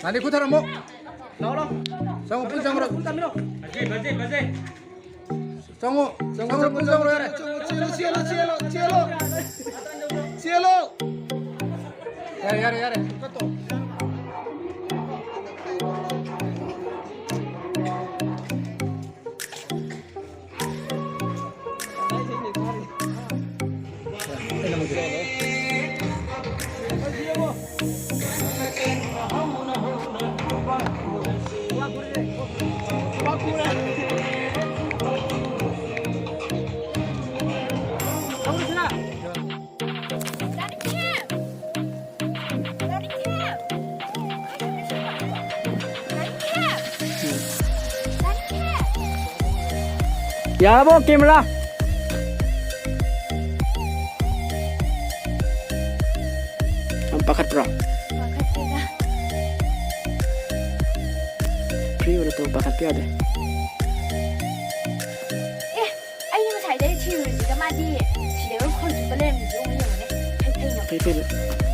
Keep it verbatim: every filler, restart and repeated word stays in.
ꯅꯥꯅꯤꯀꯨ ꯊꯔꯝꯃꯣ꯫ ꯂꯥꯛꯑꯣ, ꯂꯥꯛꯑꯣ꯫ ꯆꯪꯉꯣ, ꯄꯨꯟ ꯆꯪꯈ꯭ꯔꯣ꯫ ꯄꯨꯟ ꯆꯪꯃꯤꯟꯅꯧ꯫ ꯆꯪꯉꯣ, ꯆꯪꯉꯣ, ꯄꯨꯟ ꯆꯪꯈ꯭ꯔꯣ, ꯌꯥꯔꯦ꯫ ꯆꯦꯜꯂꯣ, ꯆꯦꯜꯂꯣ, ꯆꯦꯜꯂꯣ, ꯆꯦꯜꯂꯣ꯫ ꯆꯦꯜꯂꯣ꯫ ꯌꯥꯔꯦ, ꯌꯥꯔꯦ, ꯌꯥꯔꯦ꯫ ꯌꯥꯔꯕꯣ camera? ꯌꯥꯝ ꯄꯥꯈꯠꯄ꯭ꯔꯣ? ꯄꯥꯈꯠꯇꯦꯗ꯫ Free ꯑꯣꯏꯅ ꯇꯧ, ꯄꯥꯈꯠꯄ ꯌꯥꯗꯦ꯫ ꯑꯦ, ꯑꯩꯗꯤ ꯉꯁꯥꯏꯗꯩ ꯊꯤꯔꯨꯔꯤꯁꯤꯒ ꯃꯥꯗꯤ ꯁꯤꯗꯒ ꯈꯣꯏ ꯆꯨꯞꯄ ꯂꯩꯔꯝꯃꯤꯁꯦ ꯑꯃꯨꯛ ꯌꯦꯡꯉꯨꯅꯦ꯫ ꯐꯩ, ꯐꯩꯅ꯫ ꯐꯩ, ꯐꯩ, ꯐꯩ꯫